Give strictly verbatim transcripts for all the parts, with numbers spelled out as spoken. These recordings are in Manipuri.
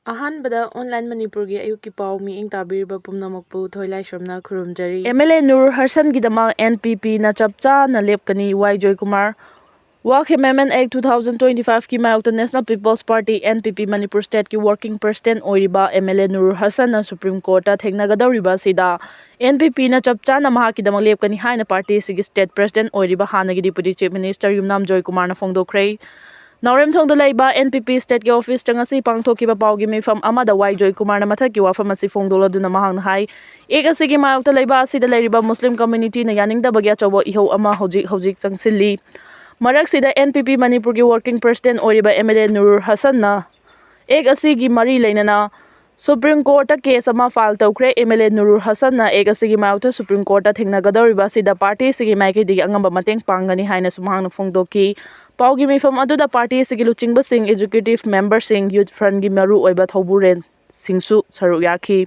ꯑꯍꯥꯟꯕꯗ ꯑꯣꯟꯂꯥꯏꯟ ꯃꯅꯤꯄꯨꯔꯒꯤ ꯑꯌꯨꯛꯀꯤ ꯄꯥꯎ ꯃꯤꯠꯌꯦꯡ ꯇꯥꯕꯤꯔꯤꯕ ꯄꯨꯝꯅꯃꯛꯄꯨ ꯊꯣꯏꯂꯥꯏꯁ꯭ꯔꯝꯅ ꯈꯨꯔꯨꯝꯖꯔꯤ꯫ ꯑꯦꯝ ꯑꯦꯜ ꯑꯦ ꯅꯨꯔ ꯍꯁꯟꯒꯤꯗꯃꯛ ꯑꯦꯟ ꯄꯤ ꯄꯤꯅ ꯆꯞ ꯆꯥꯅ ꯂꯦꯞꯀꯅꯤ, ꯋꯥꯏ Joykumar. Work Amendment Act two thousand twenty-five ꯀꯤ ꯃꯥꯌꯣꯛꯇ National People's Party, N P P, Manipur ꯁ꯭ꯇꯦꯠꯀꯤ ꯋꯥꯔꯀꯤꯡ ꯄ꯭ꯔꯦꯁꯤꯗꯦꯟꯠ ꯑꯣꯏꯔꯤꯕ M L A Nur ꯍꯁꯟꯅ supreme ꯀꯣꯔꯠꯇ ꯊꯦꯡꯅꯒꯗꯧꯔꯤꯕ ꯑꯁꯤꯗ ꯑꯦꯟ ꯄꯤ ꯄꯤꯅ ꯆꯞ ꯆꯥꯅ ꯃꯍꯥꯛꯀꯤꯗꯃꯛ ꯂꯦꯞꯀꯅꯤ ꯍꯥꯏꯅ ꯄꯥꯔꯇꯤ ꯑꯁꯤꯒꯤ ꯁ꯭ꯇꯦꯠ ꯄ꯭ꯔꯦꯁꯤꯗꯦꯟꯠ ꯑꯣꯏꯔꯤꯕ ꯍꯥꯟꯅꯒꯤ ꯗꯤꯄꯨꯇꯤ ꯆꯤꯐ ꯃꯤꯅꯤꯁꯇꯔ ꯌꯨꯝꯅꯥꯝ ꯖꯣꯏꯀꯨꯃꯥꯔꯅ ꯐꯣꯡꯗꯣꯛꯈ꯭ꯔꯦ꯫ ꯅꯥꯎꯔꯦꯝꯊꯣꯡꯗ ꯂꯩꯕ ꯑꯦꯟ ꯄꯤ ꯄꯤ ꯁ꯭ꯇꯦꯠꯀꯤ ꯑꯣꯐꯤꯁꯇ ꯉꯁꯤ ꯄꯥꯡꯊꯣꯛꯈꯤꯕ ꯄꯥꯎꯒꯤ ꯃꯤꯐꯝ ꯑꯃꯗ ꯋꯥꯏ ꯖꯣꯏꯀꯨꯃꯥꯔꯅ ꯃꯊꯛꯀꯤ ꯋꯥꯐꯝ ꯑꯁꯤ ꯐꯣꯡꯗꯣꯛꯂꯗꯨꯅ ꯃꯍꯥꯛꯅ ꯍꯥꯏ, ꯑꯦꯛ ꯑꯁꯤꯒꯤ ꯃꯥꯌꯣꯛꯇ ꯂꯩꯕ ꯑꯁꯤꯗ ꯂꯩꯔꯤꯕ ꯃꯨꯁꯂꯤꯝ ꯀꯝꯃ꯭ꯌꯨꯅꯤꯇꯤꯅ ꯌꯥꯅꯤꯡꯗꯕꯒꯤ ꯑꯆꯧꯕ ꯏꯍꯧ ꯑꯃ ꯍꯧꯖꯤꯛ ꯍꯧꯖꯤꯛ ꯆꯪꯁꯤꯜꯂꯤ꯫ ꯃꯔꯛꯁꯤꯗ ꯑꯦꯟ ꯄꯤ ꯄꯤ ꯃꯅꯤꯄꯨꯔꯒꯤ ꯋꯥꯔꯀꯤꯡ ꯄ꯭ꯔꯦꯁꯤꯗꯦꯟꯠ ꯑꯣꯏꯔꯤꯕ ꯑꯦꯝ ꯑꯦꯜ ꯑꯦ ꯅꯨꯔ ꯍꯁꯟꯅ ꯑꯦꯛ ꯑꯁꯤꯒꯤ ꯃꯔꯤ ꯂꯩꯅꯅ ꯁꯨꯄ꯭ꯔꯤꯝ ꯀꯣꯔꯠꯇ ꯀꯦꯁ ꯑꯃ ꯐꯥꯏꯜ ꯇꯧꯈ꯭ꯔꯦ꯫ ꯑꯦꯝ ꯑꯦꯜ ꯑꯦ ꯅꯨꯔ ꯍꯁꯟꯅ ꯑꯦꯛ ꯑꯁꯤꯒꯤ ꯃꯥꯌꯣꯛꯇ ꯁꯨꯄ꯭ꯔꯤꯝ ꯀꯣꯔꯠꯇ ꯊꯦꯡꯅꯒꯗꯧꯔꯤꯕ ꯑꯁꯤꯗ ꯄꯥꯔꯇꯤ ꯑꯁꯤꯒꯤ ꯃꯥꯏꯀꯩꯗꯒꯤ ꯑꯉꯝꯕ ꯃꯇꯦꯡ ꯄꯥꯡꯒꯅꯤ ꯍꯥꯏꯅꯁꯨ ꯃꯍꯥꯛꯅ ꯐꯣꯡꯗꯣꯛꯈꯤ꯫ ꯄꯥꯎꯒꯤ ꯃꯤꯐꯝ ꯑꯗꯨꯗ ꯄꯥꯔꯇꯤ ꯑꯁꯤꯒꯤ ꯂꯨꯆꯤꯡꯕꯁꯤꯡ, ꯑꯦꯛꯖꯤꯀ꯭ꯌꯨꯇꯤꯚ ꯃꯦꯝꯕꯔꯁꯤꯡ, ꯌꯨꯊ ꯐ꯭ꯔꯟꯠꯀꯤ ꯃꯔꯨ ꯑꯣꯏꯕ ꯊꯧꯕꯨꯔꯦꯟꯁꯤꯡꯁꯨ ꯁꯔꯨꯛ ꯌꯥꯈꯤ꯫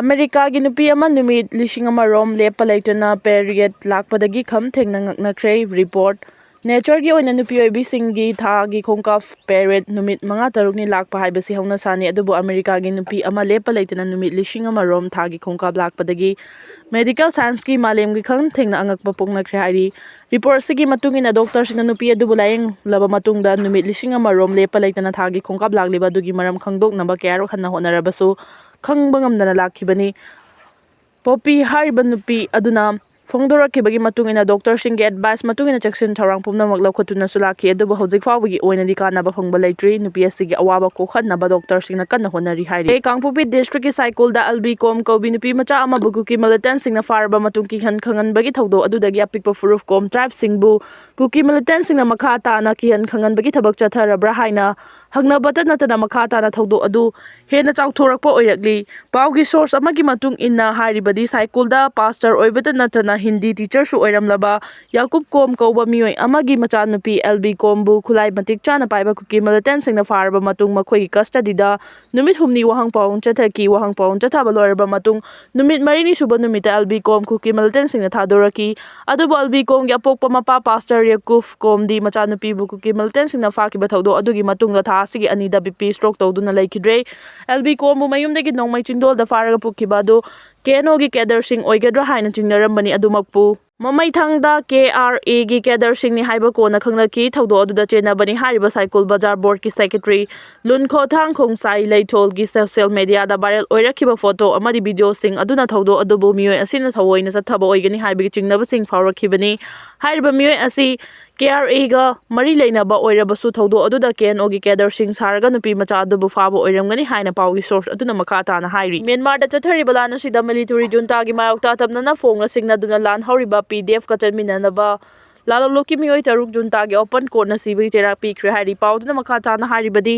ꯑꯃꯦꯔꯤꯀꯥꯒꯤ ꯅꯨꯄꯤ ꯑꯃ ꯅꯨꯃꯤꯠ ꯂꯤꯁꯤꯡ ꯑꯃꯔꯣꯝ ꯂꯦꯞꯄ ꯂꯩꯇꯅ ꯄꯦꯔꯤꯌꯗ ꯂꯥꯛꯄꯗꯒꯤ ꯈꯝ ꯊꯦꯡꯅ ꯉꯛꯅꯈ꯭ꯔꯦ꯫ ꯔꯤꯄꯣꯔꯠ꯫ ꯅꯦꯆꯔꯒꯤ ꯑꯣꯏꯅ ꯅꯨꯄꯤ ꯑꯣꯏꯕꯤꯁꯤꯡꯒꯤ ꯊꯥꯒꯤ ꯈꯣꯡꯀꯥꯞ ꯄꯦꯔꯤꯌꯗ ꯅꯨꯃꯤꯠ ꯃꯉꯥ ꯇꯔꯨꯛꯅꯤ ꯂꯥꯛꯄ ꯍꯥꯏꯕꯁꯤ ꯍꯧꯅꯁꯥꯅꯤ, ꯑꯗꯨꯕꯨ ꯑꯃꯦꯔꯤꯀꯥꯒꯤ ꯅꯨꯄꯤ ꯑꯃ ꯂꯦꯞꯄ ꯂꯩꯇꯅ ꯅꯨꯃꯤꯠ ꯂꯤꯁꯤꯡ ꯑꯃꯔꯣꯝ ꯊꯥꯒꯤ ꯈꯣꯡꯀꯥꯞ ꯂꯥꯛꯄꯗꯒꯤ ꯃꯦꯗꯤꯀꯦꯜ ꯁꯥꯏꯟꯁꯀꯤ ꯃꯥꯂꯦꯝꯒꯤ ꯈꯝ ꯊꯦꯡꯅ ꯑꯉꯛꯄ ꯄꯣꯛꯅꯈ꯭ꯔꯦ ꯍꯥꯏꯔꯤ꯫ ꯔꯤꯄꯣꯔꯠꯁꯤꯒꯤ ꯃꯇꯨꯡ ꯏꯟꯅ, ꯗꯣꯛꯇꯔꯁꯤꯡꯅ ꯅꯨꯄꯤ ꯑꯗꯨꯕꯨ ꯂꯥꯌꯦꯡꯂꯕ ꯃꯇꯨꯡꯗ ꯅꯨꯃꯤꯠ ꯂꯤꯁꯤꯡ ꯑꯃꯔꯣꯝ ꯂꯦꯞꯄ ꯂꯩꯇꯅ ꯊꯥꯒꯤ ꯈꯣꯡꯀꯥꯞ ꯂꯥꯛꯂꯤꯕ ꯑꯗꯨꯒꯤ ꯃꯔꯝ ꯈꯪꯗꯣꯛꯅꯕ ꯀꯌꯥꯔꯛ ꯍꯟꯅ ꯍꯣꯠꯅꯔꯕꯁꯨ ꯈꯪꯕ ꯉꯝꯗꯅ ꯂꯥꯛꯈꯤꯕꯅꯤ꯫ ꯄꯣꯄꯤ ꯍꯥꯏꯔꯤꯕ ꯅꯨꯄꯤ ꯑꯗꯨꯅ ꯐꯣꯡꯗꯣꯔꯛꯈꯤꯕꯒꯤ ꯃꯇꯨꯡ ꯏꯟꯅ, ꯗꯣꯛꯇꯔꯁꯤꯡꯒꯤ ꯑꯦꯗꯚꯥꯏꯁ ꯃꯇꯨꯡ ꯏꯟꯅ ꯆꯦꯛꯁꯤꯟ ꯊꯧꯔꯥꯡ ꯄꯨꯝꯅꯃꯛ ꯂꯧꯈꯠꯇꯨꯅꯁꯨ ꯂꯥꯛꯈꯤ, ꯑꯗꯨꯕꯨ ꯍꯧꯖꯤꯛ ꯐꯥꯎꯕꯒꯤ ꯑꯣꯏꯅꯗꯤ ꯀꯥꯟꯅꯕ ꯐꯪꯕ ꯂꯩꯇ꯭ꯔꯤ꯫ ꯅꯨꯄꯤ ꯑꯁꯤꯒꯤ ꯑꯋꯥꯕ ꯀꯣꯛꯍꯟꯅꯕ ꯗꯣꯛꯇꯔꯁꯤꯡꯅ ꯀꯟꯅ ꯍꯣꯠꯅꯔꯤ ꯍꯥꯏꯔꯤ꯫ ꯀꯥꯡꯄꯣꯛꯄꯤ ꯗꯤꯁꯇ꯭ꯔꯤꯛꯀꯤ ꯁꯥꯏꯀꯨꯜꯗ ꯑꯜꯕꯤ ꯀꯣꯝ ꯀꯧꯕꯤ ꯅꯨꯄꯤ ꯃꯆꯥ ꯑꯃꯕꯨ ꯀꯨꯀꯤ ꯃꯤꯂꯤꯇꯦꯟꯁꯤꯡꯅ ꯐꯥꯔꯕ ꯃꯇꯨꯡ ꯀꯤꯍꯟ ꯈꯪꯍꯟꯕꯒꯤ ꯊꯧꯗꯣꯛ ꯑꯗꯨꯗꯒꯤ ꯑꯄꯤꯛꯄ ꯐꯨꯔꯨꯞ ꯀꯣꯝ ꯇ꯭ꯔꯥꯏꯕꯁꯤꯡꯕꯨ ꯀꯨꯀꯤ ꯃꯤꯂꯤꯇꯦꯟꯁꯤꯡꯅ ꯃꯈꯥ ꯇꯥꯅ ꯀꯤꯍꯟ ꯈꯪꯍꯟꯕꯒꯤ ꯊꯕꯛ ꯆꯠꯊꯔꯕ꯭ꯔꯥ ꯍꯥꯏꯅ ꯍꯪꯅꯕꯇ ꯅꯠꯇꯅ ꯃꯈꯥ ꯇꯥꯅ ꯊꯧꯗꯣꯛ ꯑꯗꯨ ꯍꯦꯟꯅ ꯆꯥꯎꯊꯣꯔꯛꯄ ꯑꯣꯏꯔꯛꯂꯤ꯫ ꯄꯥꯎꯒꯤ ꯁꯣꯔꯁ ꯑꯃꯒꯤ ꯃꯇꯨꯡ ꯏꯟꯅ, ꯍꯥꯏꯔꯤꯕꯗꯤ ꯁꯥꯏꯀꯨꯜꯗ ꯄꯥꯁꯇꯔ ꯑꯣꯏꯕꯇ ꯅꯠꯇꯅ ꯍꯤꯟꯗꯤ ꯇꯤꯆꯔꯁꯨ ꯑꯣꯏꯔꯝꯂꯕ ꯌꯥꯀꯨꯕ ꯀꯣꯝ ꯀꯧꯕ ꯃꯤꯑꯣꯏ ꯑꯃꯒꯤ ꯃꯆꯥꯅꯨꯄꯤ ꯑꯦꯜꯕꯤ ꯀꯣꯝꯕꯨ ꯈꯨꯠꯂꯥꯏ ꯃꯇꯤꯛ ꯆꯥꯅ ꯄꯥꯏꯕ ꯀꯨꯀꯤ ꯃꯤꯂꯤꯇꯦꯟꯁꯤꯡꯅ ꯐꯥꯔꯕ ꯃꯇꯨꯡ ꯃꯈꯣꯏꯒꯤ ꯀꯁꯇꯗꯤꯗ ꯅꯨꯃꯤꯠ ꯍꯨꯝꯅꯤ ꯋꯥꯍꯪ ꯄꯥꯎꯍꯪ ꯆꯠꯊꯈꯤ꯫ ꯋꯥꯍꯪ ꯄꯥꯎꯍꯪ ꯆꯠꯊꯕ ꯂꯣꯏꯔꯕ ꯃꯇꯨꯡ ꯅꯨꯃꯤꯠ ꯃꯔꯤꯅꯤ ꯁꯨꯕ ꯅꯨꯃꯤꯠꯇ ꯑꯦꯜꯕꯤ ꯀꯣꯝ ꯀꯨꯀꯤ ꯃꯤꯂꯤꯇꯦꯟꯁꯤꯡꯅ ꯊꯥꯗꯣꯔꯛꯈꯤ꯫ ꯑꯗꯨꯕꯨ ꯑꯦꯜꯕꯤ ꯀꯣꯝꯒꯤ ꯑꯄꯣꯛꯄ ꯃꯄꯥ ꯄꯥꯁꯇꯔ ꯌꯥꯀꯨꯕ ꯀꯣꯝꯗꯤ ꯃꯆꯥꯅꯨꯄꯤꯕꯨ ꯀꯨꯀꯤ ꯃꯤꯂꯤꯇꯦꯟꯁꯤꯡꯅ ꯐꯥꯈꯤꯕ ꯊꯧꯗꯣꯛ ꯑꯗꯨꯒꯤ ꯃꯇꯨꯡꯗ ꯊꯥ ꯑꯁꯤꯒꯤ ꯑꯅꯤꯗ ꯕꯤ ꯄꯤ ꯁ꯭ꯇ꯭ꯔꯣꯛ ꯇꯧꯗꯨꯅ ꯂꯩꯈꯤꯗ꯭ꯔꯦ꯫ ꯑꯦꯜ ꯕꯤ ꯀꯣꯝꯕꯨ ꯃꯌꯨꯝꯗꯒꯤ ꯅꯣꯡꯃꯩ ꯆꯤꯡꯗꯣꯜꯗ ꯐꯥꯔꯒ ꯄꯨꯈꯤꯕ ꯑꯗꯨ ꯀꯦ ꯑꯦꯟ ꯑꯣꯒꯤ ꯀꯦꯗꯔꯁꯤꯡ ꯑꯣꯏꯒꯗ꯭ꯔꯥ ꯍꯥꯏꯅ ꯆꯤꯡꯅꯔꯝꯕꯅꯤ꯫ ꯑꯗꯨꯃꯛꯄꯨ ꯃꯃꯩꯊꯪꯗ ꯀꯦ ꯑꯥꯔ ꯑꯦꯒꯤ ꯀꯦꯗꯔꯁꯤꯡꯅꯤ ꯍꯥꯏꯕ ꯀꯣꯟꯅ ꯈꯪꯂꯛꯈꯤ꯫ ꯊꯧꯗꯣꯛ ꯑꯗꯨꯗ ꯆꯦꯟꯅꯕꯅꯤ ꯍꯥꯏꯔꯤꯕ ꯁꯥꯏꯀꯨꯜ ꯕꯖꯥꯔ ꯕꯣꯔꯗꯀꯤ ꯁꯦꯀ꯭ꯔꯦꯇꯔꯤ ꯂꯨꯟꯈꯣꯊꯥꯡ ꯈꯣꯡꯁꯥꯏ ꯂꯩꯊꯣꯜꯒꯤ ꯁꯣꯁꯤꯌꯦꯜ ꯃꯦꯗꯤꯌꯥꯗ ꯚꯥꯏꯔꯦꯜ ꯑꯣꯏꯔꯛꯈꯤꯕ ꯐꯣꯇꯣ ꯑꯃꯗꯤ ꯚꯤꯗꯤꯑꯣꯁꯤꯡ ꯑꯗꯨꯅ ꯊꯧꯗꯣꯛ ꯑꯗꯨꯕꯨ ꯃꯤꯑꯣꯏ ꯑꯁꯤꯅ ꯊꯑꯣꯏꯅ ꯆꯠꯊꯕ ꯑꯣꯏꯒꯅꯤ ꯍꯥꯏꯕꯒꯤ ꯆꯤꯡꯅꯕꯁꯤꯡ ꯐꯥꯎꯔꯛꯈꯤꯕꯅꯤ꯫ ꯍꯥꯏꯔꯤꯕ ꯃꯤꯑꯣꯏ ꯑꯁꯤ ꯀꯦ ꯑꯥꯔ ꯑꯦꯒ ꯃꯔꯤ ꯂꯩꯅꯕ ꯑꯣꯏꯔꯕꯁꯨ, ꯊꯧꯗꯣꯛ ꯑꯗꯨꯗ ꯀꯦ ꯑꯦꯟ ꯑꯣꯒꯤ ꯀꯦꯗꯔꯁꯤꯡ ꯁꯥꯔꯒ ꯅꯨꯄꯤ ꯃꯆꯥ ꯑꯗꯨꯕꯨ ꯐꯥꯕ ꯑꯣꯏꯔꯝꯒꯅꯤ ꯍꯥꯏꯅ ꯄꯥꯎꯒꯤ ꯁꯣꯔꯁ ꯑꯗꯨꯅ ꯃꯈꯥ ꯇꯥꯅ ꯍꯥꯏꯔꯤ꯫ ꯃ꯭ꯌꯥꯟꯃꯥꯔꯗ ꯆꯠꯊꯔꯤꯕ ꯂꯥꯟ ꯑꯁꯤꯗ ꯃꯤꯂꯤꯇꯔꯤ ꯖꯨꯟꯇꯥꯒꯤ ꯃꯥꯌꯣꯛꯇ ꯑꯇꯝꯅꯅ ꯐꯣꯡꯅ ꯁꯤꯡꯅꯗꯨꯅ ꯂꯥꯟ ꯍꯧꯔꯤꯕ ꯄꯤ ꯗꯤ ꯑꯦꯐꯀ ꯆꯠꯃꯤꯟꯅꯅꯕ ꯂꯥꯂꯣꯡꯂꯨꯞꯀꯤ ꯃꯤꯑꯣꯏ ꯇꯔꯨꯛ ꯖꯨꯟꯇꯥꯒꯤ ꯑꯣꯄꯟ ꯀꯣꯔꯠꯅ ꯁꯤꯕꯒꯤ ꯆꯩꯔꯥꯛ ꯄꯤꯈ꯭ꯔꯦ ꯍꯥꯏꯔꯤ꯫ ꯄꯥꯎꯗꯨꯅ ꯃꯈꯥ ꯇꯥꯅ ꯍꯥꯏꯔꯤꯕꯗꯤ,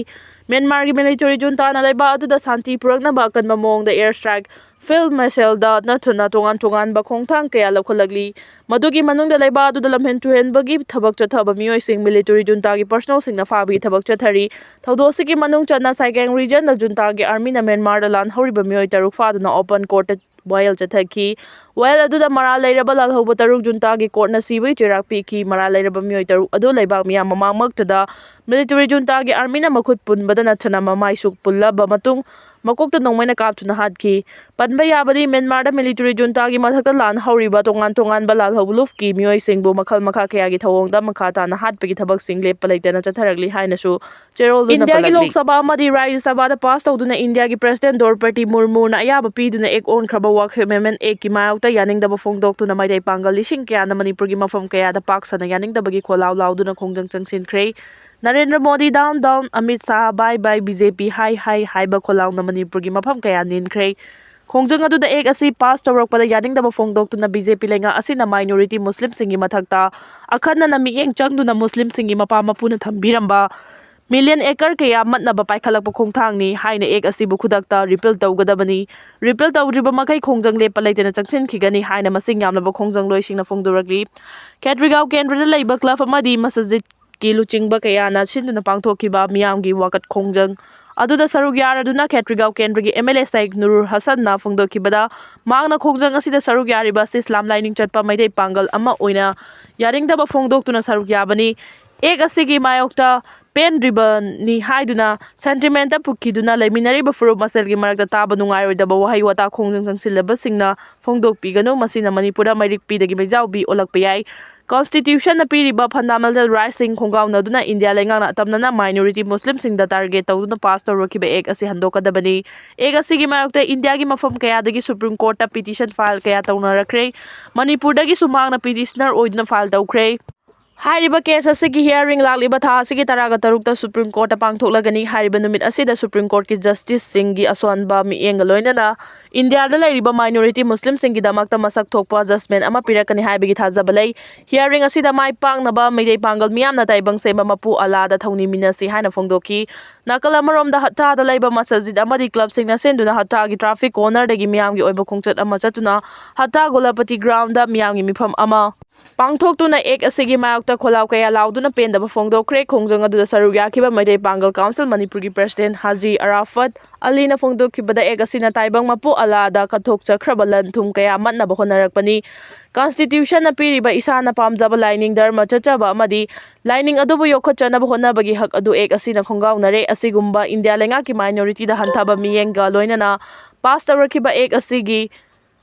ꯃ꯭ꯌꯥꯟꯃꯥꯔꯒꯤ ꯃꯤꯂꯤꯇꯔꯤ ꯖꯨꯟꯇꯥꯅ ꯂꯩꯕꯥꯛ ꯑꯗꯨꯗ ꯁꯥꯟꯇꯤ ꯄꯨꯔꯛꯅꯕ ꯑꯀꯟꯕ ꯃꯑꯣꯡꯗ ꯑꯦꯌꯔ ꯁ꯭ꯇ꯭ꯔꯥꯏꯛ, ꯐꯤꯜꯗ ꯃꯁꯦꯜꯗ ꯅꯠꯇꯅ ꯇꯣꯉꯥꯟ ꯇꯣꯉꯥꯟꯕ ꯈꯣꯡꯊꯥꯡ ꯀꯌꯥ ꯂꯧꯈꯠꯂꯛꯂꯤ꯫ ꯃꯗꯨꯒꯤ ꯃꯅꯨꯡꯗ ꯂꯩꯕꯥꯛ ꯑꯗꯨꯗ ꯂꯝꯍꯦꯟ ꯇꯨꯍꯦꯟꯕꯒꯤ ꯊꯕꯛ ꯆꯠꯊꯕ ꯃꯤꯑꯣꯏꯁꯤꯡ, ꯃꯤꯂꯤꯇꯔꯤ ꯖꯨꯟꯇꯥꯒꯤ ꯄꯔꯁꯣꯅꯦꯜꯁꯤꯡꯅ ꯐꯥꯕꯒꯤ ꯊꯕꯛ ꯆꯠꯊꯔꯤ꯫ ꯊꯧꯗꯣꯛ ꯑꯁꯤꯒꯤ ꯃꯅꯨꯡ ꯆꯟꯅ ꯁꯥꯏꯒꯦꯡ ꯔꯤꯖꯟꯗ ꯖꯨꯟꯇꯥꯒꯤ ꯑꯥꯔꯃꯤꯅ ꯃ꯭ꯌꯥꯟꯃꯥꯔꯗ ꯂꯥꯟ ꯍꯧꯔꯤꯕ ꯃꯤꯑꯣꯏ ꯇꯔꯨꯛ ꯐꯥꯗꯨꯅ ꯑꯣꯄꯟ ꯀꯣꯔꯠꯇ ꯋꯥꯌꯦꯜ ꯆꯠꯊꯈꯤ꯫ ꯋꯥꯌꯦꯜ ꯑꯗꯨꯗ ꯃꯔꯥꯜ ꯂꯩꯔꯕ ꯂꯥꯜꯍꯧꯕ ꯇꯔꯨꯛ ꯖꯨꯟꯇꯥꯒꯤ ꯀꯣꯔꯠꯅ ꯁꯤꯕꯒꯤ ꯆꯩꯔꯥꯛ ꯄꯤꯈꯤ꯫ ꯃꯔꯥꯜ ꯂꯩꯔꯕ ꯃꯤꯑꯣꯏ ꯇꯔꯨꯛ ꯑꯗꯨ ꯂꯩꯕꯥꯛ ꯃꯤꯌꯥꯝ ꯃꯃꯥꯡꯃꯛꯇꯗ ꯃꯤꯂꯤꯇꯔꯤ ꯖꯨꯟꯇꯥꯒꯤ ꯑꯥꯔꯃꯤꯅ ꯃꯈꯨꯠ ꯄꯨꯟꯕꯗ ꯅꯠꯇꯅ ꯃꯃꯥꯏꯁꯨ ꯄꯨꯜꯂꯕ ꯃꯇꯨꯡ ꯃꯀꯣꯛꯇ ꯅꯣꯡꯃꯩꯅ ꯀꯥꯞꯇꯨꯅ ꯍꯥꯠꯈꯤ꯫ ꯄꯟꯕ ꯌꯥꯕꯗꯤ, ꯃ꯭ꯌꯥꯟꯃꯥꯔꯗ ꯃꯤꯂꯤꯇꯔꯤ ꯖꯨꯟꯇꯥꯒꯤ ꯃꯊꯛꯇ ꯂꯥꯟ ꯍꯧꯔꯤꯕ ꯇꯣꯉꯥꯟ ꯇꯣꯉꯥꯟꯕ ꯂꯥꯜꯍꯧꯕ ꯂꯨꯞꯀꯤ ꯃꯤꯑꯣꯏꯁꯤꯡꯕꯨ ꯃꯈꯜ ꯃꯈꯥ ꯀꯌꯥꯒꯤ ꯊꯧꯑꯣꯡꯗ ꯃꯈꯥ ꯇꯥꯅ ꯍꯥꯠꯄꯒꯤ ꯊꯕꯛꯁꯤꯡ ꯂꯦꯞꯄ ꯂꯩꯇꯅ ꯆꯠꯊꯔꯛꯂꯤ ꯍꯥꯏꯅꯁꯨ ꯆꯦꯔꯣꯜꯗꯨꯅ ꯏꯟꯗꯤꯌꯥꯒꯤ ꯄꯜꯂꯛꯂꯤ꯫ ꯂꯣꯛ ꯁꯚꯥ ꯑꯃꯗꯤ ꯔꯥꯖ꯭ꯌ ꯁꯚꯥꯗ ꯄꯥꯁ ꯇꯧꯗꯨꯅ ꯏꯟꯗꯤꯌꯥꯒꯤ ꯄ꯭ꯔꯦꯁꯤꯗꯦꯟꯠ ꯗ꯭ꯔꯧꯄꯗꯤ ꯃꯨꯔꯃꯨꯅ ꯑꯌꯥꯕ ꯄꯤꯗꯨꯅ ꯑꯦꯛ ꯑꯣꯟꯈ꯭ꯔꯕ ꯋꯥꯈ ꯑꯦꯃꯦꯟꯃꯦꯟꯠ ꯑꯦꯛꯀꯤ ꯃꯥꯌꯣꯛꯇ ꯌꯥꯅꯤꯡꯗꯕ ꯐꯣꯡꯗꯣꯛꯇꯨꯅ ꯃꯩꯇꯩ ꯄꯥꯡꯒꯜ ꯂꯤꯁꯤꯡ ꯀꯌꯥꯅ ꯃꯅꯤꯄꯨꯔꯒꯤ ꯃꯐꯝ ꯀꯌꯥꯗ ꯄꯥꯛ ꯁꯟꯅ ꯌꯥꯅꯤꯡꯗꯕꯒꯤ ꯈꯣꯜꯂꯥꯎ ꯂꯥꯎꯗꯨꯅ ꯈꯣꯡꯖꯪ ꯆꯪꯁꯤꯟꯈ꯭ꯔꯦ꯫ ꯅꯔꯦꯟꯗ꯭ꯔ ꯃꯣꯗꯤ ꯗꯥꯎꯟ ꯗꯥꯎꯟ, ꯑꯃꯤꯠ ꯁꯥꯍ ꯕꯥꯏ ꯕꯥꯏ, ꯕꯤ ꯖꯦ ꯄꯤ ꯍꯥꯏ ꯍꯥꯏ ꯍꯥꯏꯕ ꯈꯣꯜꯂꯥꯎꯅ ꯃꯅꯤꯄꯨꯔꯒꯤ ꯃꯐꯝ ꯀꯌꯥ ꯅꯤꯟꯈ꯭ꯔꯦ꯫ ꯈꯣꯡꯖꯪ ꯑꯗꯨꯗ ꯑꯦꯛ ꯑꯁꯤ ꯄꯥꯁ ꯇꯧꯔꯛꯄꯗ ꯌꯥꯅꯤꯡꯗꯕ ꯐꯣꯡꯗꯣꯛꯇꯨꯅ ꯕꯤ ꯖꯦ ꯄꯤ ꯂꯩꯉꯥꯛ ꯑꯁꯤꯅ ꯃꯥꯏꯅꯣꯔꯤꯇꯤ ꯃꯨꯁꯂꯤꯝꯁꯤꯡꯒꯤ ꯃꯊꯛꯇ ꯑꯈꯟꯅꯅ ꯃꯤꯠꯌꯦꯡ ꯆꯪꯗꯨꯅ ꯃꯨꯁꯂꯤꯝꯁꯤꯡꯒꯤ ꯃꯄꯥ ꯃꯄꯨꯅ ꯊꯝꯕꯤꯔꯝꯕ ꯃꯤꯂꯤꯌꯟ ꯑꯦꯀꯔ ꯀꯌꯥ ꯃꯠꯅꯕ ꯄꯥꯏꯈꯠꯂꯛꯄ ꯈꯣꯡꯊꯥꯡꯅꯤ ꯍꯥꯏꯅ ꯑꯦꯛ ꯑꯁꯤꯕꯨ ꯈꯨꯗꯛꯇ ꯔꯤꯄꯤꯜ ꯇꯧꯒꯗꯕꯅꯤ꯫ ꯔꯤꯄꯤꯜ ꯇꯧꯗ꯭ꯔꯤꯕ ꯃꯈꯩ ꯈꯣꯡꯖꯪ ꯂꯦꯞꯄ ꯂꯩꯇꯅ ꯆꯪꯁꯤꯟꯈꯤꯒꯅꯤ ꯍꯥꯏꯅ ꯃꯁꯤꯡ ꯌꯥꯝꯂꯕ ꯈꯣꯡꯖꯪꯂꯣꯏꯁꯤꯡꯅ ꯐꯣꯡꯗꯣꯔꯛꯂꯤ꯫ ꯈꯦꯇ꯭ꯔꯤꯒꯥꯎ ꯀꯦꯟꯗ꯭ꯔꯗ ꯂꯩꯕ ꯀ꯭ꯂꯕ ꯑꯃꯗꯤ ꯃꯁꯖꯤꯗꯀꯤ ꯂꯨꯆꯤꯡꯕ ꯀꯌꯥꯅ ꯁꯤꯟꯗꯨꯅ ꯄꯥꯡꯊꯣꯛꯈꯤꯕ ꯃꯤꯌꯥꯝꯒꯤ ꯋꯥꯀꯠ ꯈꯣꯡꯖꯪ ꯑꯗꯨꯗ ꯁꯔꯨꯛ ꯌꯥꯔꯗꯨꯅ ꯈꯦꯇ꯭ꯔꯤꯒꯥꯎ ꯀꯦꯟꯗ꯭ꯔꯒꯤ ꯑꯦꯝ ꯑꯦꯜ ꯑꯦ ꯁꯥꯏꯛ ꯅꯨꯔꯨꯔ ꯍꯁꯟꯅ ꯐꯣꯡꯗꯣꯛꯈꯤꯕꯗ, ꯃꯍꯥꯛꯅ ꯈꯣꯡꯖꯪ ꯑꯁꯤꯗ ꯁꯔꯨꯛ ꯌꯥꯔꯤꯕ ꯑꯁꯤ ꯏꯁꯂꯥꯝ ꯂꯥꯏꯅꯤꯡ ꯆꯠꯄ ꯃꯩꯇꯩ ꯄꯥꯡꯒꯜ ꯑꯃ ꯑꯣꯏꯅ ꯌꯥꯅꯤꯡꯗꯕ ꯐꯣꯡꯗꯣꯛꯇꯨꯅ ꯁꯔꯨꯛ ꯌꯥꯕꯅꯤ꯫ ꯑꯦꯛ ꯑꯁꯤꯒꯤ ꯃꯥꯌꯣꯛꯇ ꯄꯦꯟꯗ꯭ꯔꯤꯕꯅꯤ ꯍꯥꯏꯗꯨꯅ ꯁꯦꯟꯇꯤꯃꯦꯟꯇ ꯄꯨꯈꯤꯗꯨꯅ ꯂꯩꯃꯤꯟꯅꯔꯤꯕ ꯐꯨꯔꯨꯞ ꯃꯁꯦꯜꯒꯤ ꯃꯔꯛꯇ ꯇꯥꯕ ꯅꯨꯡꯉꯥꯏꯔꯣꯏꯗꯕ ꯋꯥꯍꯩ ꯋꯥꯇꯥ ꯈꯣꯡꯖꯪ ꯆꯪꯁꯤꯜꯂꯕꯁꯤꯡꯅ ꯐꯣꯡꯗꯣꯛꯄꯤꯒꯅꯨ꯫ ꯃꯁꯤꯅ ꯃꯅꯤꯄꯨꯔꯗ ꯃꯩꯔꯤꯛ ꯄꯤꯗꯒꯤ ꯃꯩꯖꯥꯎꯕꯤ ꯑꯣꯜꯂꯛꯄ ꯌꯥꯏ꯫ ꯀꯟꯁꯇꯤꯇ꯭ꯌꯨꯁꯟꯅ ꯄꯤꯔꯤꯕ ꯐꯟꯗꯥꯃꯦꯟꯇꯦꯜ ꯔꯥꯏꯠꯁꯤꯡ ꯈꯣꯡꯒꯥꯎꯅꯗꯨꯅ ꯏꯟꯗꯤꯌꯥ ꯂꯩꯉꯥꯛꯅ ꯑꯇꯝꯅꯅ ꯃꯥꯏꯅꯣꯔꯤꯇꯤ ꯃꯨꯁꯂꯤꯝꯁꯤꯡꯗ ꯇꯥꯔꯒꯦꯠ ꯇꯧꯗꯨꯅ ꯄꯥꯁ ꯇꯧꯔꯛꯈꯤꯕ ꯑꯦꯛ ꯑꯁꯤ ꯍꯟꯗꯣꯛꯀꯗꯕꯅꯤ꯫ ꯑꯦꯛ ꯑꯁꯤꯒꯤ ꯃꯥꯌꯣꯛꯇ ꯏꯟꯗꯤꯌꯥꯒꯤ ꯃꯐꯝ ꯀꯌꯥꯗꯒꯤ ꯁꯨꯄ꯭ꯔꯤꯝ ꯀꯣꯔꯠꯇ ꯄꯤꯇꯤꯁꯟ ꯐꯥꯏꯜ ꯀꯌꯥ ꯇꯧꯅꯔꯛꯈ꯭ꯔꯦ꯫ ꯃꯅꯤꯄꯨꯔꯗꯒꯤꯁꯨ ꯃꯍꯥꯛꯅ ꯄꯤꯇꯤꯁꯅꯔ ꯑꯣꯏꯗꯨꯅ ꯐꯥꯏꯜ ꯇꯧꯈ꯭ꯔꯦ꯫ ꯍꯥꯏꯔꯤꯕ ꯀꯦꯁ ꯑꯁꯤꯒꯤ ꯍꯤꯌꯥꯔꯤꯡ ꯂꯥꯛꯂꯤꯕ ꯊꯥ ꯑꯁꯤꯒꯤ ꯇꯔꯥꯒ ꯇꯔꯨꯛꯇ ꯁꯨꯄ꯭ꯔꯤꯝ ꯀꯣꯔꯠꯇ ꯄꯥꯡꯊꯣꯛꯂꯒꯅꯤ꯫ ꯍꯥꯏꯔꯤꯕ ꯅꯨꯃꯤꯠ ꯑꯁꯤꯗ ꯁꯨꯄ꯭ꯔꯤꯝ ꯀꯣꯔꯠꯀꯤ ꯖꯁꯇꯤꯁꯁꯤꯡꯒꯤ ꯑꯁꯣꯟꯕ ꯃꯤꯠꯌꯦꯡꯒ ꯂꯣꯏꯅꯅ ꯏꯟꯗꯤꯌꯥꯗ ꯂꯩꯔꯤꯕ ꯃꯥꯏꯅꯣꯔꯤꯇꯤ ꯃꯨꯁꯂꯤꯝꯁꯤꯡꯒꯤꯗꯃꯛꯇ ꯃꯁꯛ ꯊꯣꯛꯄ ꯖꯁꯃꯦꯟ ꯑꯃ ꯄꯤꯔꯛꯀꯅꯤ ꯍꯥꯏꯕꯒꯤ ꯊꯥꯖꯕ ꯂꯩ꯫ ꯍꯤꯌꯥꯔꯤꯡ ꯑꯁꯤꯗ ꯃꯥꯏ ꯄꯥꯛꯅꯕ ꯃꯩꯇꯩ ꯄꯥꯡꯒꯜ ꯃꯤꯌꯥꯝꯅ ꯇꯥꯏꯕꯪ ꯁꯦꯝꯕ ꯃꯄꯨ ꯑꯂꯥꯗ ꯊꯧꯅꯤꯃꯤꯟꯅꯁꯤ ꯍꯥꯏꯅ ꯐꯣꯡꯗꯣꯛꯈꯤ꯫ ꯅꯥꯀꯜ ꯑꯃꯔꯣꯝꯗ ꯍꯠꯇꯥꯗ ꯂꯩꯕ ꯃꯁꯖꯤꯗ ꯑꯃꯗꯤ ꯀ꯭ꯂꯕꯁꯤꯡꯅ ꯁꯤꯟꯗꯨꯅ ꯍꯠꯇꯥꯒꯤ ꯇ꯭ꯔꯥꯐꯤꯛ ꯀꯣꯔꯅꯔꯗꯒꯤ ꯃꯤꯌꯥꯝꯒꯤ ꯑꯣꯏꯕ ꯈꯣꯡꯆꯠ ꯑꯃ ꯆꯠꯇꯨꯅ ꯍꯠꯇꯥ ꯒꯣꯂꯥꯄꯇꯤ ꯒ꯭ꯔꯥꯎꯟꯗ ꯃꯤꯌꯥꯝꯒꯤ ꯃꯤꯐꯝ ꯑꯃ ꯄꯥꯡꯊꯣꯛꯇꯨꯅ ꯑꯦꯛ ꯑꯁꯤꯒꯤ ꯃꯥꯌꯣꯛꯇ ꯈꯣꯜꯂꯥꯎ ꯀꯌꯥ ꯂꯥꯎꯗꯨꯅ ꯄꯦꯟꯗꯕ ꯐꯣꯡꯗꯣꯛꯈ꯭ꯔꯦ꯫ ꯈꯣꯡꯖꯪ ꯑꯗꯨꯗ ꯁꯔꯨꯛ ꯌꯥꯈꯤꯕ ꯃꯩꯇꯩ ꯄꯥꯡꯒꯜ ꯀꯥꯎꯟꯁꯤꯜ ꯃꯅꯤꯄꯨꯔꯒꯤ ꯄ꯭ꯔꯁꯤꯗꯦꯟ ꯍꯥꯖꯤ ꯑꯔꯥꯐꯠ ꯑꯂꯤꯅ ꯐꯣꯡꯗꯣꯛꯈꯤꯕꯗ, ꯑꯦꯛ ꯑꯁꯤꯅ ꯇꯥꯏꯕꯪ ꯃꯄꯨ ꯑꯂꯥꯗ ꯀꯠꯊꯣꯛꯆꯈ꯭ꯔꯕ ꯂꯟ ꯊꯨꯝ ꯀꯌꯥ ꯃꯠꯅꯕ ꯍꯣꯠꯅꯔꯛꯄꯅꯤ꯫ ꯀꯟꯁꯇꯤꯇ꯭ꯌꯨꯁꯟꯅ ꯄꯤꯔꯤꯕ ꯏꯁꯥꯅ ꯄꯥꯝꯖꯕ ꯂꯥꯏꯅꯤꯡ ꯙꯔꯃ ꯆꯠꯆꯕ ꯑꯃꯗꯤ ꯂꯥꯏꯅꯤꯡ ꯑꯗꯨꯕꯨ ꯌꯣꯛꯈꯠꯆꯅꯕ ꯍꯣꯠꯅꯕꯒꯤ ꯍꯛ ꯑꯗꯨ ꯑꯦꯛ ꯑꯁꯤꯅ ꯈꯣꯡꯒꯥꯎꯅꯔꯦ꯫ ꯑꯁꯤꯒꯨꯝꯕ ꯏꯟꯗꯤꯌꯥ ꯂꯩꯉꯥꯛꯀꯤ ꯃꯥꯏꯅꯣꯔꯤꯇꯤꯗ ꯍꯟꯊꯕ ꯃꯤꯠꯌꯦꯡꯒ ꯂꯣꯏꯅꯅ ꯄꯥꯁ ꯇꯧꯔꯛꯈꯤꯕ ꯑꯦꯛ ꯑꯁꯤꯒꯤ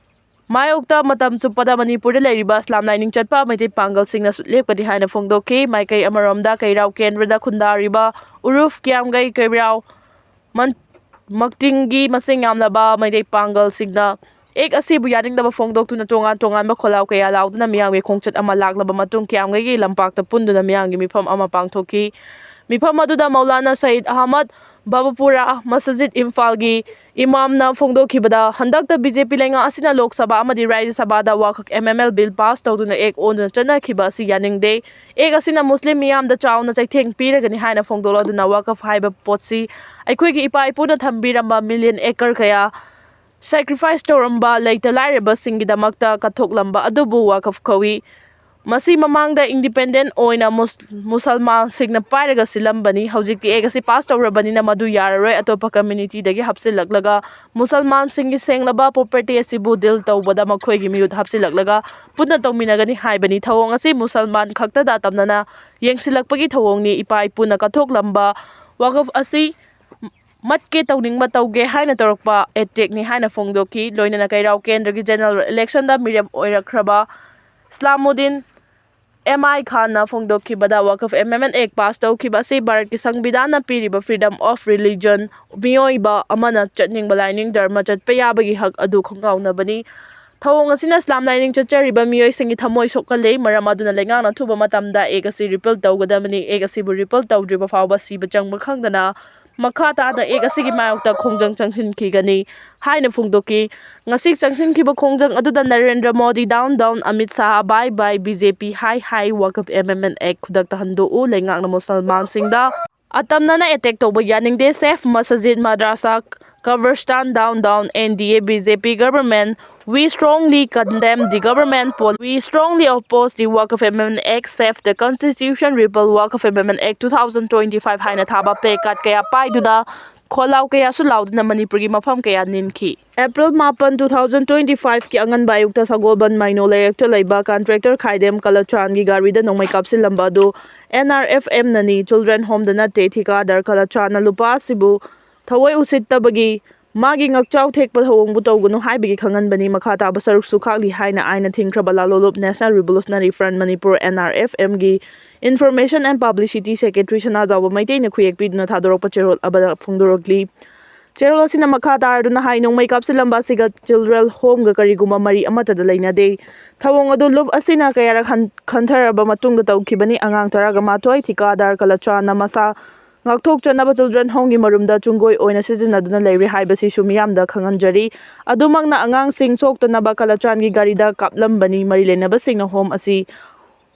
ꯃꯥꯌꯣꯛꯇ ꯃꯇꯝ ꯆꯨꯞꯄꯗ ꯃꯅꯤꯄꯨꯔꯗ ꯂꯩꯔꯤꯕ ꯏꯁꯂꯥꯝ ꯂꯥꯏꯅꯤꯡ ꯆꯠꯄ ꯃꯩꯇꯩ ꯄꯥꯡꯒꯜꯁꯤꯡꯅꯁꯨ ꯂꯦꯞꯀꯅꯤ ꯍꯥꯏꯅ ꯐꯣꯡꯗꯣꯛꯈꯤ꯫ ꯃꯥꯏꯀꯩ ꯑꯃꯔꯣꯝꯗ ꯀꯩꯔꯥꯎ ꯀꯦꯟꯗ꯭ꯔꯗ ꯈꯨꯟꯗꯥꯔꯤꯕ ꯎꯔꯨꯐ, ꯀꯤꯌꯥꯝꯒꯩ, ꯀꯩꯔꯥꯎ, ꯃꯟ-, ꯃꯛꯇꯤꯡꯒꯤ ꯃꯁꯤꯡ ꯌꯥꯝꯂꯕ ꯃꯩꯇꯩ ꯄꯥꯡꯒꯜꯁꯤꯡꯅ ꯑꯦꯛ ꯑꯁꯤꯕꯨ ꯌꯥꯅꯤꯡꯗꯕ ꯐꯣꯡꯗꯣꯛꯇꯨꯅ ꯇꯣꯉꯥꯟ ꯇꯣꯉꯥꯟꯕ ꯈꯣꯜꯂꯥꯎ ꯀꯌꯥ ꯂꯥꯎꯗꯨꯅ ꯃꯤꯌꯥꯝꯒꯤ ꯈꯣꯡꯆꯠ ꯑꯃ ꯂꯥꯛꯂꯕ ꯃꯇꯨꯡ ꯀꯤꯌꯥꯝꯒꯩꯒꯤ ꯂꯝꯄꯥꯛꯇ ꯄꯨꯟꯗꯨꯅ ꯃꯤꯌꯥꯝꯒꯤ ꯃꯤꯐꯝ ꯑꯃ ꯄꯥꯡꯊꯣꯛꯈꯤ꯫ ꯃꯤꯐꯝ ꯑꯗꯨꯗ ꯃꯧꯂꯥꯅꯥ ꯁꯌꯤꯗ ꯑꯍꯃꯗ ꯕꯕꯨꯄꯨꯔꯥ ꯃꯁꯖꯤꯗ ꯏꯝꯐꯥꯜꯒꯤ ꯏꯃꯥꯝꯅ ꯐꯣꯡꯗꯣꯛꯈꯤꯕꯗ, ꯍꯟꯗꯛꯇ ꯕꯤ ꯖꯦ ꯄꯤ ꯂꯩꯉꯥꯛ ꯑꯁꯤꯅ ꯂꯣꯛ ꯁꯚꯥ ꯑꯃꯗꯤ ꯔꯥꯖ꯭ꯌ ꯁꯚꯥꯗ ꯋꯥꯈꯛ M N L bill pass ꯇꯧꯗꯨꯅ ꯑꯦꯛ ꯑꯣꯟꯗꯨꯅ ꯆꯠꯅꯈꯤꯕ ꯑꯁꯤ ꯌꯥꯅꯤꯡꯗꯦ꯫ ꯑꯦꯛ ꯑꯁꯤꯅ ꯃꯨꯁꯂꯤꯝ ꯃꯤꯌꯥꯝꯗ ꯆꯥꯎꯅ ꯆꯩꯊꯦꯡ ꯄꯤꯔꯒꯅꯤ ꯍꯥꯏꯅ ꯐꯣꯡꯗꯣꯛꯂꯗꯨꯅ ꯋꯥꯀꯐ ꯍꯥꯏꯕ ꯄꯣꯠꯁꯤ ꯑꯩꯈꯣꯏꯒꯤ ꯏꯄꯥ ꯏꯄꯨꯅ ꯊꯝꯕꯤꯔꯝꯕ ꯃꯤꯂꯤꯌꯟ ꯑꯦꯀꯔ ꯀꯌꯥ ꯁꯦꯀ꯭ꯔꯤꯐꯥꯏꯁ ꯇꯧꯔꯝꯕ ꯂꯩꯇ ꯂꯥꯏꯔꯕꯁꯤꯡꯒꯤꯗꯃꯛꯇ ꯀꯠꯊꯣꯛꯂꯝꯕ ꯑꯗꯨꯕꯨ ꯋꯥꯀꯐ ꯀꯧꯏ꯫ ꯃꯁꯤ ꯃꯃꯥꯡꯗ ꯏꯟꯗꯤꯄꯦꯟꯗꯦꯟ ꯑꯣꯏꯅ ꯃꯨꯁ-, ꯃꯨꯁꯜꯃꯥꯟꯁꯤꯡꯅ ꯄꯥꯏꯔꯒ ꯁꯤꯜꯂꯝꯕꯅꯤ꯫ ꯍꯧꯖꯤꯛꯇꯤ ꯑꯦꯛ ꯑꯁꯤ ꯄꯥꯁ ꯇꯧꯔꯕꯅꯤꯅ ꯃꯗꯨ ꯌꯥꯔꯔꯣꯏ꯫ ꯑꯇꯣꯞꯄ ꯀꯝꯃ꯭ꯌꯨꯅꯤꯇꯤꯗꯒꯤ ꯍꯥꯞꯆꯤꯜꯂꯛꯂꯒ ꯃꯨꯁꯜꯃꯥꯟꯁꯤꯡꯒꯤ ꯁꯦꯡꯂꯕ ꯄ꯭ꯔꯣꯄꯔꯇꯤ ꯑꯁꯤꯕꯨ ꯗꯤꯜ ꯇꯧꯕꯗ ꯃꯈꯣꯏꯒꯤ ꯃꯤꯍꯨꯠ ꯍꯥꯞꯆꯤꯜꯂꯛꯂꯒ ꯄꯨꯟꯅ ꯇꯧꯃꯤꯟꯅꯒꯅꯤ ꯍꯥꯏꯕꯅꯤ꯫ ꯊꯧꯑꯣꯡ ꯑꯁꯤ ꯃꯨꯁꯜꯃꯥꯟ ꯈꯛꯇꯗ ꯇꯝꯅꯅ ꯌꯦꯡꯁꯤꯜꯂꯛꯄꯒꯤ ꯊꯧꯑꯣꯡꯅꯤ꯫ ꯏꯄꯥ ꯏꯄꯨꯅ ꯀꯠꯊꯣꯛꯂꯝꯕ ꯋꯥꯀꯐ ꯑꯁꯤ ꯃꯠꯀꯦ ꯇꯧꯅꯤꯡꯕ ꯇꯧꯒꯦ ꯍꯥꯏꯅ ꯇꯧꯔꯛꯄ ꯑꯦꯇꯦꯛꯅꯤ ꯍꯥꯏꯅ ꯐꯣꯡꯗꯣꯛꯈꯤ꯫ ꯂꯣꯏꯅꯅ ꯀꯩꯔꯥꯎ ꯀꯦꯟꯗ꯭ꯔꯒꯤ ꯖꯦꯅꯔꯦꯜ ꯏꯂꯦꯛꯁꯟꯗ ꯃꯤꯔꯦꯞ ꯑꯣꯏꯔꯛꯈ꯭ꯔꯕ ꯏꯁꯂꯥꯃꯨꯗꯤꯟ ꯑꯦꯝ ꯑꯥꯏ ꯈꯥꯟꯅ ꯐꯣꯡꯗꯣꯛꯈꯤꯕꯗ, ꯋꯥꯀꯐ ꯑꯦꯃꯦꯟꯃꯦꯟ ꯑꯦꯛ ꯄꯥꯁ ꯇꯧꯈꯤꯕ ꯑꯁꯤ ꯚꯥꯔꯠꯀꯤ ꯁꯪꯕꯤꯙꯥꯟꯅ ꯄꯤꯔꯤꯕ freedom of religion, ꯃꯤꯑꯣꯏꯕ ꯑꯃꯅ ꯆꯠꯅꯤꯡꯕ ꯂꯥꯏꯅꯤꯡ ꯙꯔꯃ ꯆꯠꯄ ꯌꯥꯕꯒꯤ ꯍꯛ ꯑꯗꯨ ꯈꯣꯡꯒꯥꯎꯅꯕꯅꯤ꯫ ꯊꯧꯑꯣꯡ ꯑꯁꯤꯅ ꯏꯁꯂꯥꯝ ꯂꯥꯏꯅꯤꯡ ꯆꯠꯆꯔꯤꯕ ꯃꯤꯑꯣꯏꯁꯤꯡꯒꯤ ꯊꯃꯣꯏ ꯁꯣꯛꯍꯜꯂꯤ꯫ ꯃꯔꯝ ꯑꯗꯨꯅ ꯂꯩꯉꯥꯛꯅ ꯑꯊꯨꯕ ꯃꯇꯝꯗ ꯑꯦꯛ ꯑꯁꯤ ꯔꯤꯄꯤꯜ ꯇꯧꯒꯗꯕꯅꯤ꯫ ꯑꯦꯛ ꯑꯁꯤꯕꯨ ꯔꯤꯄꯤꯜ ꯇꯧꯗ꯭ꯔꯤꯕ ꯐꯥꯎꯕ ꯁꯤꯕ ꯆꯪꯕ ꯈꯪꯗꯅ ꯃꯈꯥ ꯇꯥꯅ ꯑꯦꯛ ꯑꯁꯤꯒꯤ ꯃꯥꯌꯣꯛꯇ ꯈꯣꯡꯖꯪ ꯆꯪꯁꯤꯟꯈꯤꯒꯅꯤ ꯍꯥꯏꯅ ꯐꯣꯡꯗꯣꯛꯈꯤ꯫ ꯉꯁꯤ ꯆꯪꯁꯤꯟꯈꯤꯕ ꯈꯣꯡꯖꯪ ꯑꯗꯨꯗ Narendra Modi down down, Amit Shah bye bye, B J P hi hi, ꯋꯥꯀꯐ ꯑꯦꯃꯦꯟꯃꯦꯟ ꯑꯦꯛ ꯈꯨꯗꯛꯇ ꯍꯟꯗꯣꯛꯎ, ꯂꯩꯉꯥꯛꯅ ꯃꯨꯁꯜꯃꯥꯟꯁꯤꯡꯗ ꯑꯇꯝꯅꯅ ꯑꯦꯇꯦꯛ ꯇꯧꯕ ꯌꯥꯅꯤꯡꯗꯦ, ꯁꯦꯐ, ꯃꯁꯖꯤꯗ, ꯃꯗ꯭ꯔꯥꯁꯥ, ꯀꯕꯔꯁꯇꯥꯟ down down, N D A B J P government, we strongly condemn the government pol-, we strongly oppose the Waqf Amendment Act, save the constitution, repeal Waqf Amendment Act two thousand twenty-five ꯍꯥꯏꯅ ꯊꯥꯕ placard ꯀꯌꯥ ꯄꯥꯏꯗꯨꯅ ꯈꯣꯜꯂꯥꯎ ꯀꯌꯥꯁꯨ ꯂꯥꯎꯗꯨꯅ ꯃꯅꯤꯄꯨꯔꯒꯤ ꯃꯐꯝ ꯀꯌꯥ ꯅꯤꯟꯈꯤ꯫ ꯑꯦꯄ꯭ꯔꯤꯜ ꯃꯥꯄꯟ, two thousand twenty-five ꯀꯤ ꯑꯉꯟꯕ ꯑꯌꯨꯛꯇ ꯁꯒꯣꯜꯕꯟ ꯃꯩꯅꯣ ꯂꯩꯔꯛꯇ ꯂꯩꯕ contractor ꯈꯥꯏꯗꯦꯝ ꯀꯂꯆꯥꯟꯒꯤ ꯒꯥꯔꯤꯗ ꯅꯣꯡꯃꯩ ꯀꯥꯞꯁꯤꯜꯂꯝꯕ ꯑꯗꯨ ꯑꯦꯟ ꯑꯥꯔ ꯑꯦꯐ ꯑꯦꯝꯅꯅꯤ꯫ Children homeꯗ ꯅꯠꯇꯦ꯫ ꯊꯤꯀꯥꯗꯥꯔ ꯀꯂꯆꯥꯟꯅ ꯂꯨꯄꯥ ꯑꯁꯤꯕꯨ ꯊꯑꯣꯏ ꯎꯁꯤꯠꯇꯕꯒꯤ ꯃꯥꯒꯤ ꯉꯛꯆꯥꯎ ꯊꯦꯛꯄ ꯊꯧꯑꯣꯡꯕꯨ ꯇꯧꯒꯅꯨ ꯍꯥꯏꯕꯒꯤ ꯈꯪꯍꯟꯕꯅꯤ꯫ ꯃꯈꯥ ꯇꯥꯕ ꯁꯔꯨꯛꯁꯨ ꯈꯥꯛꯂꯤ ꯍꯥꯏꯅ ꯑꯥꯏꯟꯅ ꯊꯤꯡꯈ꯭ꯔꯕ ꯂꯥꯂꯣꯂꯨꯞ National Revolutionary Front Manipur, N R F M ꯒꯤ Information and Publicity Secretary ꯁꯅꯥꯖꯥꯎꯕ ꯃꯩꯇꯩꯅ ꯈꯨꯌꯦꯛ ꯄꯤꯗꯨꯅ ꯊꯥꯗꯣꯔꯛꯄ ꯆꯦꯔꯣꯜ ꯑꯃꯗ ꯐꯣꯡꯗꯣꯔꯛꯂꯤ꯫ ꯆꯦꯔꯣꯜ ꯑꯁꯤꯅ ꯃꯈꯥ ꯇꯥꯔꯗꯨꯅ ꯍꯥꯏ, ꯅꯣꯡꯃꯩ ꯀꯥꯞꯁꯤꯜꯂꯝꯕ ꯑꯁꯤꯒ Children homeꯒ ꯀꯔꯤꯒꯨꯝꯕ ꯃꯔꯤ ꯑꯃꯠꯇꯗ ꯂꯩꯅꯗꯦ꯫ ꯊꯧꯑꯣꯡ ꯑꯗꯨ ꯂꯨꯞ ꯑꯁꯤꯅ ꯀꯌꯥꯔꯛ ꯍꯟ-, ꯈꯟꯊꯔꯕ ꯃꯇꯨꯡꯗ ꯇꯧꯈꯤꯕꯅꯤ꯫ ꯑꯉꯥꯡ ꯇꯔꯥꯒ ꯃꯥꯊꯣꯏ ꯊꯤꯀꯥꯗꯥꯔ ꯀꯂꯆꯥꯟꯅ ꯃꯁꯥ ꯉꯥꯛꯊꯣꯛꯆꯅꯕ Children homeꯒꯤ ꯃꯔꯨꯝꯗ ꯆꯨꯡꯒꯣꯏ ꯑꯣꯏꯅ ꯁꯤꯖꯤꯟꯅꯗꯨꯅ ꯂꯩꯔꯦ ꯍꯥꯏꯕꯁꯤꯁꯨ ꯃꯤꯌꯥꯝꯗ ꯈꯪꯍꯟꯖꯔꯤ꯫ ꯑꯗꯨꯃꯛꯅ ꯑꯉꯥꯡꯁꯤꯡ ꯁꯣꯛꯇꯅꯕ ꯀꯂꯆꯥꯟꯒꯤ ꯒꯥꯔꯤꯗ ꯀꯥꯞꯂꯝꯕꯅꯤ꯫ ꯃꯔꯤ ꯂꯩꯅꯕꯁꯤꯡꯅ home ꯑꯁꯤ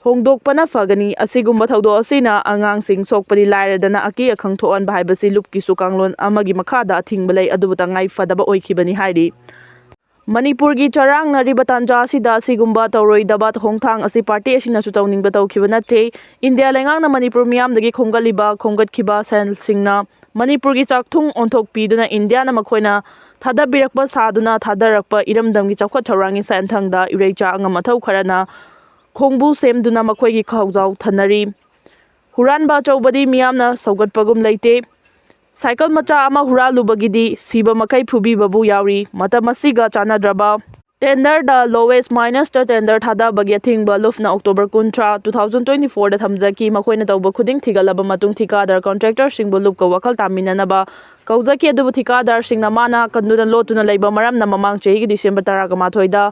ꯍꯣꯡꯗꯣꯛꯄꯅ ꯐꯒꯅꯤ꯫ ꯑꯁꯤꯒꯨꯝꯕ ꯊꯧꯗꯣꯛ ꯑꯁꯤꯅ ꯑꯉꯥꯡꯁꯤꯡ ꯁꯣꯛꯄꯗꯤ ꯂꯥꯏꯔꯗꯅ ꯑꯀꯤ ꯑꯈꯪ ꯊꯣꯛꯍꯟꯕ ꯍꯥꯏꯕꯁꯤ ꯂꯨꯞꯀꯤꯁꯨ ꯀꯥꯡꯂꯣꯟ ꯑꯃꯒꯤ ꯃꯈꯥꯗ ꯑꯊꯤꯡꯕ ꯂꯩ, ꯑꯗꯨꯕꯨ ꯇꯉꯥꯏ ꯐꯗꯕ ꯑꯣꯏꯈꯤꯕꯅꯤ ꯍꯥꯏꯔꯤ꯫ ꯃꯅꯤꯄꯨꯔꯒꯤ ꯆꯔꯥꯡꯅꯔꯤꯕ ꯇꯥꯟꯖꯥ ꯑꯁꯤꯗ ꯑꯁꯤꯒꯨꯝꯕ ꯇꯧꯔꯣꯏꯗꯕ ꯈꯣꯡꯊꯥꯡ ꯑꯁꯤ ꯄꯥꯔꯇꯤ ꯑꯁꯤꯅꯁꯨ ꯇꯧꯅꯤꯡꯕ ꯇꯧꯈꯤꯕ ꯅꯠꯇꯦ꯫ ꯏꯟꯗꯤꯌꯥ ꯂꯩꯉꯥꯛꯅ ꯃꯅꯤꯄꯨꯔ ꯃꯤꯌꯥꯝꯗꯒꯤ ꯈꯣꯝꯒꯠꯂꯤꯕ ꯈꯣꯝꯒꯠꯈꯤꯕ ꯁꯦꯜꯁꯤꯡꯅ ꯃꯅꯤꯄꯨꯔꯒꯤ ꯆꯥꯛꯊꯨꯡ ꯑꯣꯟꯊꯣꯛꯄꯤꯗꯨꯅ ꯏꯟꯗꯤꯌꯥꯅ ꯃꯈꯣꯏꯅ ꯊꯥꯗꯕꯤꯔꯛꯄ ꯁꯥꯗꯨꯅ ꯊꯥꯗꯔꯛꯄ ꯏꯔꯝꯗꯝꯒꯤ ꯆꯥꯎꯈꯠ ꯊꯧꯔꯥꯡꯒꯤ ꯁꯦꯟꯊꯪꯗ ꯏꯔꯩꯆꯥ ꯑꯉꯝ ꯑꯊꯧ ꯈꯔꯅ ꯈꯣꯡꯕꯨ ꯁꯦꯝꯗꯨꯅ ꯃꯈꯣꯏꯒꯤ ꯈꯥꯎꯖꯥꯎ ꯊꯟꯅꯔꯤ꯫ ꯍꯨꯔꯥꯟꯕ ꯑꯆꯧꯕꯗꯤ ꯃꯤꯌꯥꯝꯅ ꯁꯧꯒꯠꯄꯒꯨꯝ ꯂꯩꯇꯦ꯫ ꯁꯥꯏꯀꯜ ꯃꯆꯥ ꯑꯃ ꯍꯨꯔꯥꯜꯂꯨꯕꯒꯤꯗꯤ ꯁꯤꯕ ꯃꯈꯩ ꯐꯨꯕꯤꯕꯕꯨ ꯌꯥꯎꯔꯤ꯫ ꯃꯇꯝ ꯑꯁꯤꯒ ꯆꯥꯟꯅꯗ꯭ꯔꯕ ꯇꯦꯟꯗꯔꯗ ꯂꯣꯋꯦꯁ ꯃꯥꯏꯅꯁꯇ ꯇꯦꯟꯗꯔ ꯊꯥꯗꯕꯒꯤ ꯑꯊꯤꯡꯕ ꯂꯨꯞꯅ ꯑꯣꯛꯇꯣꯕꯔ ꯀꯨꯟꯊ꯭ꯔꯥ, ꯇꯨ ꯊꯥꯎꯖꯟ ꯇ꯭ꯋꯦꯟꯇꯤ ꯐꯣꯔꯗ ꯊꯝꯖꯈꯤ꯫ ꯃꯈꯣꯏꯅ ꯇꯧꯕ ꯈꯨꯗꯤꯡ ꯊꯤꯒꯠꯂꯕ ꯃꯇꯨꯡ ꯊꯤꯀꯥꯗꯥꯔ ꯀꯣꯟꯇ꯭ꯔꯦꯛꯇꯔꯁꯤꯡꯕꯨ ꯂꯨꯞꯀ ꯋꯥꯈꯜ ꯇꯥꯃꯤꯟꯅꯅꯕ ꯀꯧꯖꯈꯤ꯫ ꯑꯗꯨꯕꯨ ꯊꯤꯀꯥꯗꯥꯔꯁꯤꯡꯅ ꯃꯥꯅ ꯀꯟꯗꯨꯅ ꯂꯣꯠꯇꯨꯅ ꯂꯩꯕ ꯃꯔꯝꯅ ꯃꯃꯥꯡ ꯆꯍꯤꯒꯤ ꯗꯤꯁꯦꯝꯕꯔ ꯇꯔꯥꯃꯥꯊꯣꯏꯗ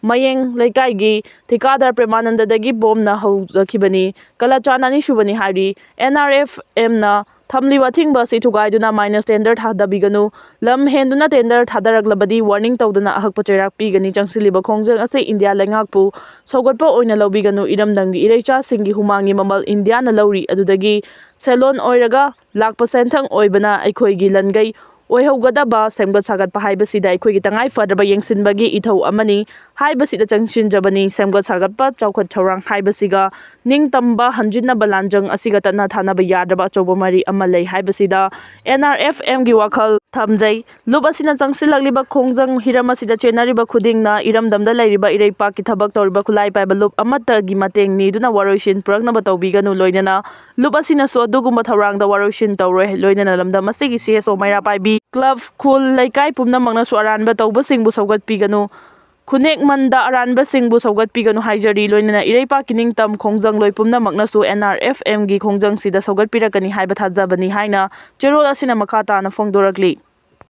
ꯃꯌꯦꯡ ꯂꯩꯀꯥꯏꯒꯤ ꯊꯤꯀꯥꯗꯥꯔ ꯄ꯭ꯔꯦꯃꯥꯅꯟꯗꯗꯒꯤ ꯕꯣꯝꯅ ꯍꯧꯖꯈꯤꯕꯅꯤ꯫ ꯀꯂꯆꯥꯟ ꯑꯅꯤꯁꯨꯕꯅꯤ ꯍꯥꯏꯔꯤ꯫ ꯑꯦꯟ ꯑꯥꯔ ꯑꯦꯐ ꯑꯦꯝꯅ ꯊꯝꯂꯤꯕ ꯑꯊꯤꯡꯕ ꯑꯁꯤ ꯊꯨꯒꯥꯏꯗꯨꯅ ꯃꯥꯏꯅꯁ ꯇꯦꯟꯗꯔ ꯊꯥꯗꯕꯤꯒꯅꯨ꯫ ꯂꯝ ꯍꯦꯟꯗꯨꯅ ꯇꯦꯟꯗꯔ ꯊꯥꯗꯔꯛꯂꯕꯗꯤ ꯋꯥꯔꯅꯤꯡ ꯇꯧꯗꯨꯅ ꯑꯍꯛꯄ ꯆꯩꯔꯥꯛ ꯄꯤꯒꯅꯤ꯫ ꯆꯪꯁꯤꯜꯂꯤꯕ ꯈꯣꯡꯖꯪ ꯑꯁꯤ ꯏꯟꯗꯤꯌꯥ ꯂꯩꯉꯥꯛꯄꯨ ꯁꯧꯒꯠꯄ ꯑꯣꯏꯅ ꯂꯧꯕꯤꯒꯅꯨ꯫ ꯏꯔꯝꯗꯝꯒꯤ ꯏꯔꯩꯆꯥꯁꯤꯡꯒꯤ ꯍꯨꯃꯥꯡꯒꯤ ꯃꯃꯜ ꯏꯟꯗꯤꯌꯥꯅ ꯂꯧꯔꯤ꯫ ꯑꯗꯨꯗꯒꯤ ꯁꯦꯟꯂꯣꯟ ꯑꯣꯏꯔꯒ ꯂꯥꯛꯄ ꯁꯦꯟꯊꯪ ꯑꯣꯏꯕꯅ ꯑꯩꯈꯣꯏꯒꯤ ꯂꯟꯒꯩ ꯑꯣꯏꯍꯧꯒꯗꯕ ꯁꯦꯝꯒꯠ ꯁꯥꯒꯠꯄ ꯍꯥꯏꯕꯁꯤꯗ ꯑꯩꯈꯣꯏꯒꯤ ꯇꯉꯥꯏ ꯐꯗ꯭ꯔꯕ ꯌꯦꯡꯁꯤꯟꯕꯒꯤ ꯏꯊꯧ ꯑꯃꯅꯤ꯫ ꯍꯥꯏꯕꯁꯤꯗ ꯆꯪꯁꯤꯟꯖꯕꯅꯤ꯫ ꯁꯦꯝꯒꯠ ꯁꯥꯒꯠꯄ ꯆꯥꯎꯈꯠ ꯊꯧꯔꯥꯡ ꯍꯥꯏꯕꯁꯤꯒ ꯅꯤꯡꯇꯝꯕ ꯍꯟꯖꯤꯟꯅꯕ ꯂꯥꯟꯖꯪ ꯑꯁꯤꯒ ꯇꯠꯅ ꯊꯥꯅꯕ ꯌꯥꯗ꯭ꯔꯕ ꯑꯆꯧꯕ ꯃꯔꯤ ꯑꯃ ꯂꯩ ꯍꯥꯏꯕꯁꯤꯗ ꯑꯦꯟ ꯑꯥꯔ ꯑꯦꯐ ꯑꯦꯝꯒꯤ ꯋꯥꯈꯜ ꯊꯝꯖꯩ꯫ ꯂꯨꯞ ꯑꯁꯤꯅ ꯆꯪꯁꯤꯜꯂꯛꯂꯤꯕ ꯈꯣꯡꯖꯪ ꯍꯤꯔꯝ ꯑꯁꯤꯗ ꯆꯦꯟꯅꯔꯤꯕ ꯈꯨꯗꯤꯡꯅ ꯏꯔꯝꯗꯝꯗ ꯂꯩꯔꯤꯕ ꯏꯔꯩꯄꯥꯛꯀꯤ ꯊꯕꯛ ꯇꯧꯔꯤꯕ ꯈꯨꯠꯂꯥꯏ ꯄꯥꯏꯕ ꯂꯨꯞ ꯑꯃꯠꯇꯒꯤ ꯃꯇꯦꯡ ꯅꯤꯗꯨꯅ ꯋꯥꯔꯣꯏꯁꯤꯟ ꯄꯨꯔꯛꯅꯕ ꯇꯧꯕꯤꯒꯅꯨ꯫ ꯂꯣꯏꯅꯅ ꯂꯨꯞ ꯑꯁꯤꯅꯁꯨ ꯑꯗꯨꯒꯨꯝꯕ ꯊꯧꯔꯥꯡꯗ ꯋꯥꯔꯣꯏꯁꯤꯟ ꯇꯧꯔꯣꯏ꯫ ꯂꯣꯏꯅꯅ ꯂꯝꯗꯝ ꯑꯁꯤꯒꯤ ꯁꯤ ꯑꯦꯁ ꯑꯣ ꯃꯩꯔꯥ ꯄꯥꯏꯕꯤ, ꯀ꯭ꯂꯕ, ꯈꯨꯜ, ꯂꯩꯀꯥꯏ ꯄꯨꯝꯅꯃꯛꯅꯁꯨ ꯑꯔꯥꯟꯕ ꯇꯧꯕꯁꯤꯡꯕꯨ ꯁꯧꯒꯠꯄꯤꯒꯅꯨ꯫ ꯈꯨꯅꯦꯛꯃꯟꯗ ꯑꯔꯥꯟꯕꯁꯤꯡꯕꯨ ꯁꯧꯒꯠꯄꯤꯒꯅꯨ ꯍꯥꯏꯖꯔꯤ꯫ ꯂꯣꯏꯅꯅ ꯏꯔꯩꯄꯥꯛꯀꯤ ꯅꯤꯡꯇꯝ ꯈꯣꯡꯖꯪꯂꯣꯏ ꯄꯨꯝꯅꯃꯛꯅꯁꯨ ꯑꯦꯟ ꯑꯥꯔ ꯑꯦꯐ ꯑꯦꯝꯒꯤ ꯈꯣꯡꯖꯪꯁꯤꯗ ꯁꯧꯒꯠꯄꯤꯔꯛꯀꯅꯤ ꯍꯥꯏꯕ ꯊꯥꯖꯕꯅꯤ ꯍꯥꯏꯅ ꯆꯦꯔꯣꯜ ꯑꯁꯤꯅ ꯃꯈꯥ ꯇꯥꯅ ꯐꯣꯡꯗꯣꯔꯛꯂꯤ꯫